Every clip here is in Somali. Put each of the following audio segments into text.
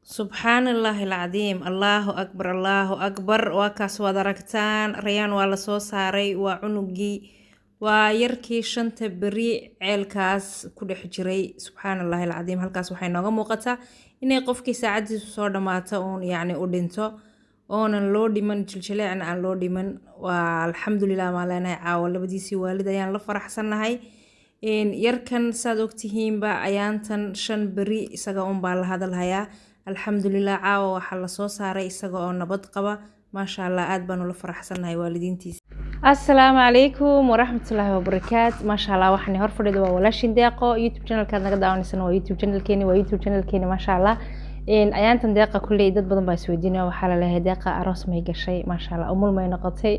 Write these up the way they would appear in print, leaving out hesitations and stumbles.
Subxaanallaahi alcadiim, Allaahu akbar, Allaahu akbar. Waa kaas, waad aragtaan, Rayaan waa lasoo saaray. Waa cunugii, waa yarkii shanta beri ceelkaas ku dhex jiray. Subxaanallaahi alcadiim. Halkaas waxay nooga muuqataa inay qofkii saacadiisu soo dhammaato uun yacni u dhinto, oonan loo dhiman jiljileecna aan loo dhiman. Waa alxamdulilah maan leenahay. Caawa labadiisii waalid ayaan la faraxsannahay. Yarkan, saad ogtihiinba, ayaantan 5 beri isaga unbaa la hadalhayaa. Alxamdulilah, caawa waxaa lasoo saaray isaga oo nabad qaba, maasha Allah. Aad baan ula faraxsannahay waalidiintiisa. Asalaamu calaykum waraxmatullaahi wabarakaat. Maasha Allah, waxaan hor fadhida waa walaashin Deeqo. YouTube channelkaad naga daawanaysan waa YouTube channelkeeni, waa YouTube channelkeeni, maasha Allah. Ayaantan Deeqa kulley dad badan baa isweydiinaya. Waxaa laleeyahay, "Deeqa aroos may gashay? Maasha Allah, umul may noqotay?"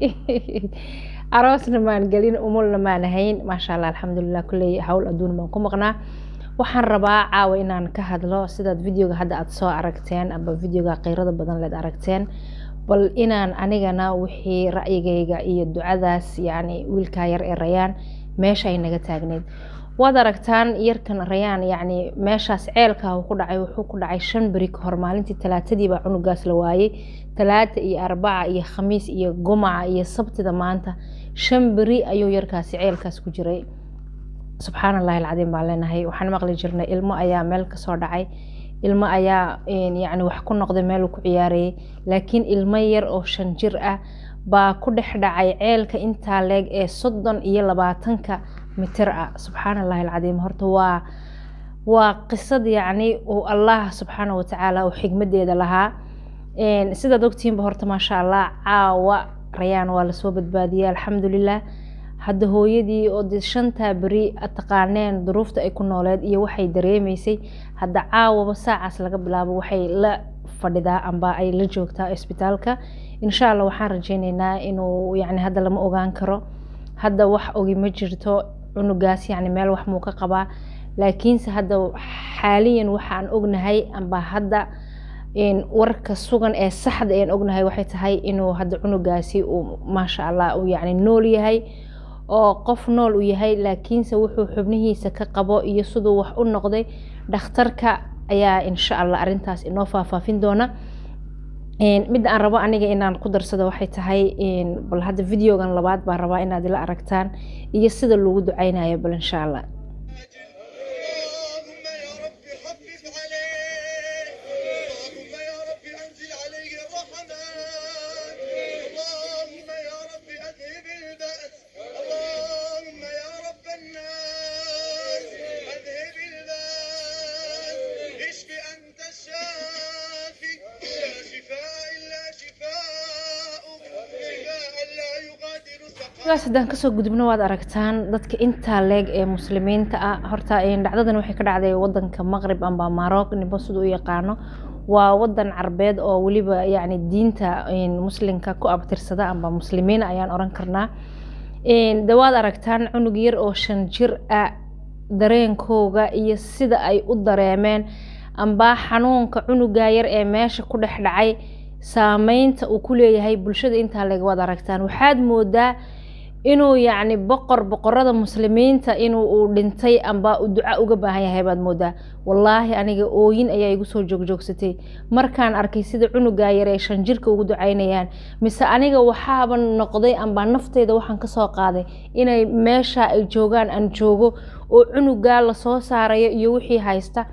Aroosna maan gelin, umulna maan ahayn, maasha Allah, alxamdulilah. Kulley hawl adduun baan ku maqnaa. Waxaan rabaa caawa inaan ka hadlo sidaad videoga hadda aada soo aragteen amba videoga qeyrada badan leed aragteen, bal inaan anigana wixii ra'yigayga iyo ducadaas, yacni wiilkaa yar ee Rayaan meesha ay naga taagneyd. Waad aragtaan yarkan Rayaan, yacni meeshaas ceelka uu ku dhacay, wuxuu ku dhacay 5 beri ka hor. Maalintii Talaatadii baa cunugaas la waayey. Talaata iyo Arbaca iyo Khamiis iyo Gumaca iyo Sabtida maanta, 5 beri ayuu yarkaasi ceelkaas ku jiray. Subxaan Allahi alcadiim baan leenahay. Waxaan maqli jirnay ilmo ayaa meel kasoo dhacay, ilmo ayaa yacni wax ku noqday meel uu ku ciyaarayay, laakiin ilmo yar oo 5 jir ah baa ku dhex dhacay ceelka intaa leeg ee 30 iyo 20-ka mitir ah. Subxaan Allahi alcadiim. Horta waa qisad yacni uu Allah subxaana watacaala uu xigmadeeda lahaa. Sidaad ogtihiinba horta, maasha Allah, caawa Rayaan waa lasoo badbaadiyey, alxamdulilah. Hadda hooyadii oo dee shantaa beri taqaaneen duruufta ay ku nooleed iyo waxay dareemeysay, hadda caawaba saacaas laga bilaabo waxay la fadhidaa amba ay la joogtaa isbitaalka. Insha Allah waxaan rajeyneynaa inuu yacni hadda lama ogaan karo, hadda wax ogi ma jirto cunugaas yacni meel wax muu ka qabaa, laakiinse hadda xaaliyan waxaan ognahay amba hadda warka sugan ee saxda een ognahay waxay tahay inuu hadda cunugaasi uu, maasha Allah, uu yacni nool yahay oo qof nool uu yahay. Laakiinse wuxuu xubnihiisa ka qabo iyo siduu wax u noqday, dhakhtarka ayaa insha Allah arrintaas inoo faahfaafin doona. Midda aan rabo aniga inaan ku darsado waxay tahay, bal hadda videogan labaad baan rabaa inaad ila aragtaan iyo sida loogu duceynayo, bal insha Allah. اللهم يا رب خفف عليه، اللهم يا رب أنزل عليه الرحمات، اللهم يا رب أذهب البأس، اللهم يا رب الناس أذهب البأس، اشف أنت الشافي، لا شفاء إلا شفاؤك، شفاء لا يغادر سقما. Gaas haddaan kasoo gudubno, waad aragtaan dadka intaa leeg ee muslimiinta ah. Horta dhacdadan waxay ka dhacday wadanka Maqrib amba Maroc, ninba siduu u yaqaano. Waa wadan Carbeed oo weliba yacni diinta muslimka ku abtirsada amba muslimiin ayaan oran karnaa. De waad aragtaan cunug yar oo 5 jir ah dareenkooga iyo sida ay u dareemeen amba xanuunka cunuga yar ee meesha ku dhex dhacay saameynta uu ku leeyahay bulshada intaa leeg. Waad aragtaan, waxaad moodaa inuu yacni boqor boqorada muslimiinta inuu uu dhintay amba uu duca uga baahan yahay baad moodaa. Wallaahi aniga ooyin ayaa igu soo joogjoogsatay markaan arkay sida cunugaa yar ee 5 jirka ugu ducaynayaan. Mise aniga waxaaba noqday amba nafteyda waxaan kasoo qaaday inay meesha ay joogaan aan joogo oo cunugaa lasoo saarayo iyo wixii haysta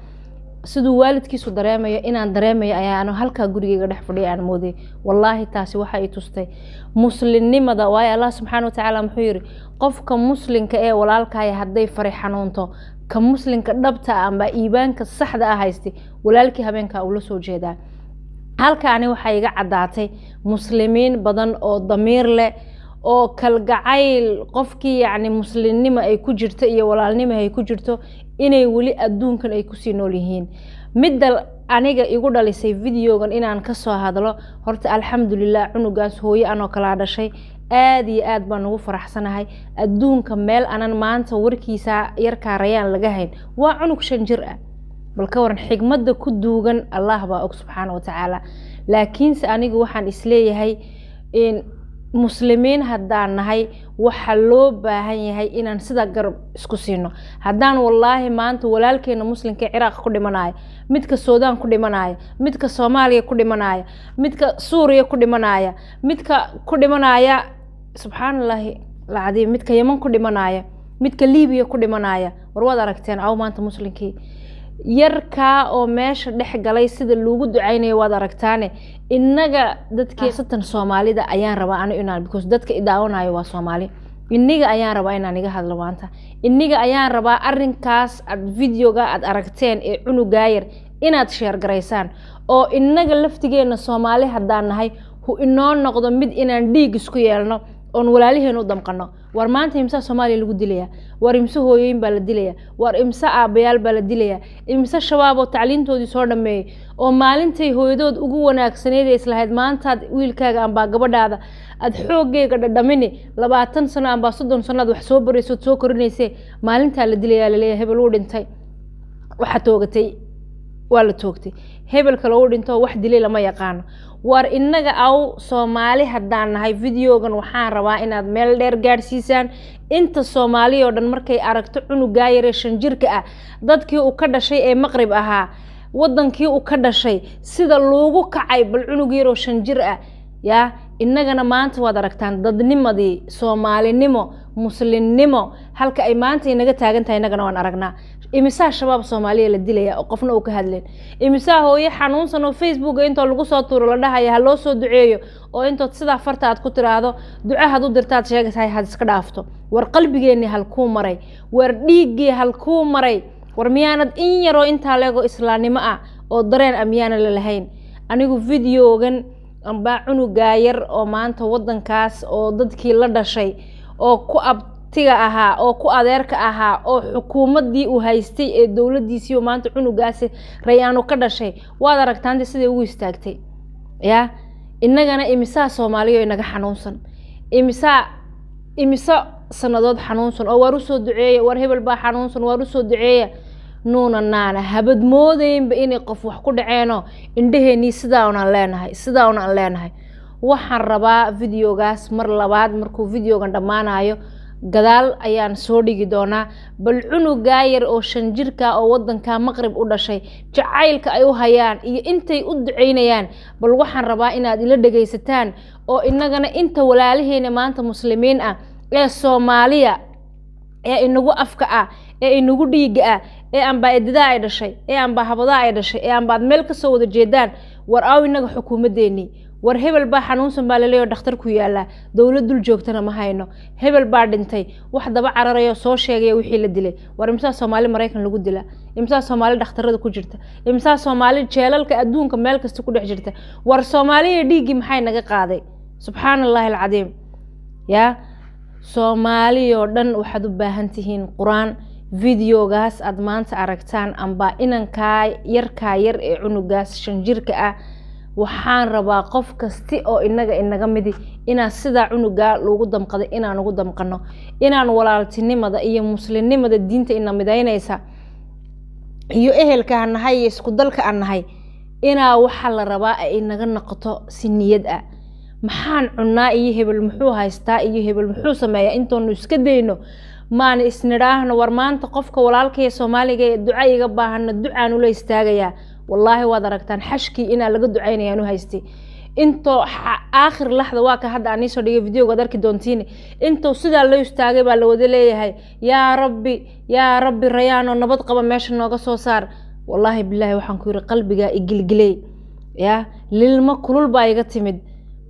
siduu waalidkiisu dareemayo inaan dareemayo ayaanu halkaa gurigeyga dhex fadhiya aan mooday. Wallaahi taasi waxa ay tustay muslimnimada, waayo Allah subxaana watacaala muxuu yiri? Qofka muslimka ee walaalkaya hadday fari xanuunto, ka muslimka dhabta ah amba iibaanka saxda ah haystay walaalkii habeenkaa uu la soo jeedaa. Halkaani waxaa iga caddaatay muslimiin badan oo damiir leh oo kalgacayl qofkii yacni muslimnimo ay ku jirto iyo walaalnimo ay ku jirto inay weli adduunkan ay kusii nool yihiin. Midda aniga igu dhalisay videogan inaan kasoo hadlo, horta alxamdulilah, cunugaas hooyo anoo kalaa dhashay, aada iyo aad baan ugu faraxsanahay. Adduunka meel anan maanta warkiisa yarkaa Rayaan laga hayn, waa cunug 5 jir ah. Bal ka waran xigmadda ku duugan? Allah baa og subxaana watacaala. Laakiinse anigu waxaan isleeyahay in Muslimiin haddaan nahay, waxaa loo baahan yahay inaan sidaa garab isku siino. Haddaan wallaahi maanta walaalkeena muslimka ee Ciraaq ku dhimanaya, midka Suudaan ku dhimanaya, midka Soomaaliya ku dhimanaya, midka Suuriya ku dhimanaya, midka ku dhimanaya, subxaan Allaahi alcadiim, midka Yeman ku dhimanaya, midka Liibiya ku dhimanaya, war waad aragteen aw maanta muslimkii yarkaa oo meesha dhex galay sida loogu ducaynayo, waad aragtaane. Innaga dadkii satan Soomaalida ayaan rabaa anu inaan, because dadka i daawanayo waa Soomaali, inniga ayaan rabaa inaan iga hadlo maanta. Inniga ayaan rabaa arrinkaas aad videoga aad aragteen ee cunugaa yar inaad share garaysaan, oo innaga laftigeena Soomaali haddaan nahay hu inoo noqdo mid inaan dhiig isku yeelno oon walaaliheena u damqano. War maanta imsaa Soomaaliya lagu dilayaa? War imse hooyooyin baa la dilayaa? War imse aabbayaal baa la dilayaa? Imse shabaab oo tacliintoodii soo dhameeyey oo maalintay hooyadood ugu wanaagsaneyd ee islahayd maantaad wiilkaaga ambaa gabadhaada aada xooggeega dhadhamini, 20 sano ambaa 30 sano aad wax soo baraysood soo korinayse, maalintaa la dilayaa, laleeyahay hebel wuu dhintay, waxa toogatay, waa la toogtay, hebel kale uu dhinto, wax dilay lama yaqaano. War innaga aw Soomaali haddaan nahay, videogan waxaan rabaa inaad meel dheer gaadhsiisaan. Inta Soomaali oo dhan markay aragto cunugaa yaree 5 jirka ah, dadkii uu ka dhashay ee Maqrib ahaa, wadankii uu ka dhashay, sida loogu kacay bal cunug yaroo 5 jir ah yaa. Innagana maanta waad aragtaan dadnimadii Soomaalinimo, muslimnimo halka ay maanta inaga taagan tahay. Innagana waan aragnaa imisaa shabaab Soomaaliya la dilaya oo qofna uu ka hadleen, imisaa hooyo xanuunsan oo Facebooka intoo lagu soo tuuro la dhahaya ha loo soo duceeyo, oo intood sidaa farta aad ku tiraahdo duca had u dirtaad sheegaysahay had iska dhaafto. War qalbigeenii halkuu maray? War dhiiggii halkuu maray? War miyaanad in yaroo intaa leego islaamnimo ah oo dareen ah miyaana la lahayn? Anigu videogan ambaa cunugaa yar oo maanta wadankaas oo dadkii la dhashay oo ku abtiga ahaa oo ku adeerka ahaa oo xukuumaddii uu haystay ee dowladdiisii oo maanta cunugaasi Rayaanu ka dhashay, waad aragtaante siday ugu istaagtay yaa. Innagana imisaa Soomaaliya inaga xanuunsan, imisaa imise sanadood xanuunsan oo waar usoo duceeya, waar hebel baa xanuunsan, waar usoo duceeya, nuuna naana habad moodeynba inay qof wax ku dhaceeno. Indhaheenii sidaa unaan leenahay, sidaa unaan leenahay. Waxaan rabaa videogaas mar labaad markuu videogan dhammaanayo gadaal ayaan soo dhigi doonaa bal cunugaa yar oo 5 jirka oo wadanka Maqrib u dhashay jacaylka ay u hayaan iyo intay u duceynayaan. Bal waxaan rabaa inaad ila dhegaysataan oo inagana inta walaalaheena maanta muslimiin ah ee Soomaaliya ee inagu afka ah ee inagu dhiigga ah ee ambaa edadaa ay dhashay ee ambaa habadaa ay dhashay ee ambaad meel kasoo wada jeedaan. War aw inaga xukuumadeenii? War hebel baa xanuunsan baa laleeyaho dhakhtar ku yaalaa, dowlad dul joogtana ma hayno. Hebel baa dhintay, wax daba cararaya soo sheegaya wixii la dilay. War imsaa Soomaali Maraykan lagu dilaa? Imsaa Soomaali dhakhtarada ku jirta? Imsaa Soomaali jeelalka adduunka meel kasta ku dhex jirta? War Soomaaliya dhiiggii maxay naga qaaday? Subxaana Allahi alcadiim. Yaa Soomaaliyoo dhan, waxaad u baahan tihiin qur-aan. Videogaas aada maanta aragtaan ambaa inankaa yarkaa yar ee cunugaas 5 jirka ah, waxaan rabaa qof kasti oo inaga inaga midi inaan sidaa cunugaa loogu damqaday inaan ugu damqano, inaan walaaltinimada iyo muslimnimada diinta ina midaynaysa iyo ehelka aan nahay iyo isku dalka aan nahay inaa waxaa la rabaa ay inaga noqoto si niyad ah. Maxaan cunnaa iyo hebel muxuu haystaa iyo hebel muxuu sameeyaa intoonu iska dayno, maan isnidhaahno war maanta qofka walaalkaya Soomaaliga ee duca iga baahana ducaan ula istaagayaa. Wallaahi waad aragtaan xashkii inaa laga ducaynayaan u haystay intoo aakhir laxda waa ka hadda aan iisoo dhigay videoga ad arki doontiin. Intuu sidaa loo istaagay baa la wada leeyahay yaa Rabbi, yaa Rabbi, Rayaanoo nabad qaba meesha nooga soo saar. Wallaahi bilaahi waxaan ku yiri qalbigaa igilgiley, yaa lilmo kulul baa iga timid.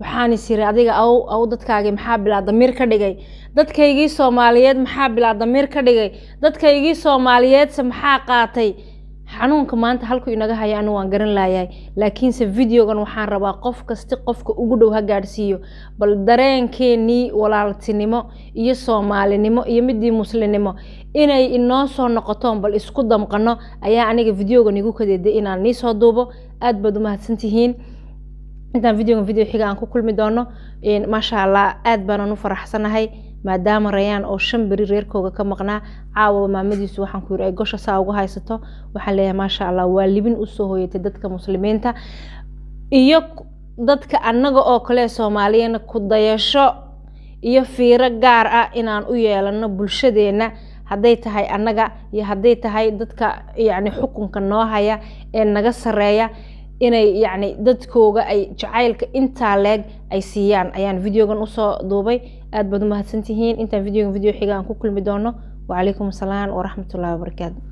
Waxaan is yiri adiga aw aw dadkaagii maxaa bilaa damiir ka dhigay? Dadkaygii Soomaaliyeed maxaa bilaa damiir ka dhigay? Dadkaygii Soomaaliyeedse maxaa qaatay? Xanuunka maanta halkuu inaga haya anu waan garan laayahay, laakiinse videogan waxaan rabaa qof kasti qofka ugu dhow ha gaadhsiiyo. Bal dareenkeenii walaaltinimo iyo Soomaalinimo iyo midii muslimnimo inay inoo soo noqotoon bal isku damqano ayaa aniga videogan igu kadeeday inaan niisoo duubo. Aada baad umahadsantihiin. Intaan videogan video xiga aan ku kulmi doono, maasha Allah, aada baanan u faraxsanahay maadaama Rayaan oo 5 beri reerkooga ka maqnaa caawa maamadiisu waxaan ku yiri ay gosha saa ugu haysato. Waxaan leeyahay maasha Allah, waa libin usoo hooyatay dadka muslimiinta iyo Dadka annaga oo kale Soomaaliyana ku dayasho iyo fiiro gaar ah inaan u yeelano bulshadeena, hadday tahay annaga iyo hadday tahay dadka yacni xukunka noo haya ee naga sareeya, inay yacni dadkooga ay jacaylka intaa leeg ay siiyaan ayaan videogan usoo duubay. Aad baad umahadsantihiin. Intaan videogan video xiga aan ku kulmi doono, wacalaykum asalaam waraxmatullahi wabarakaatu.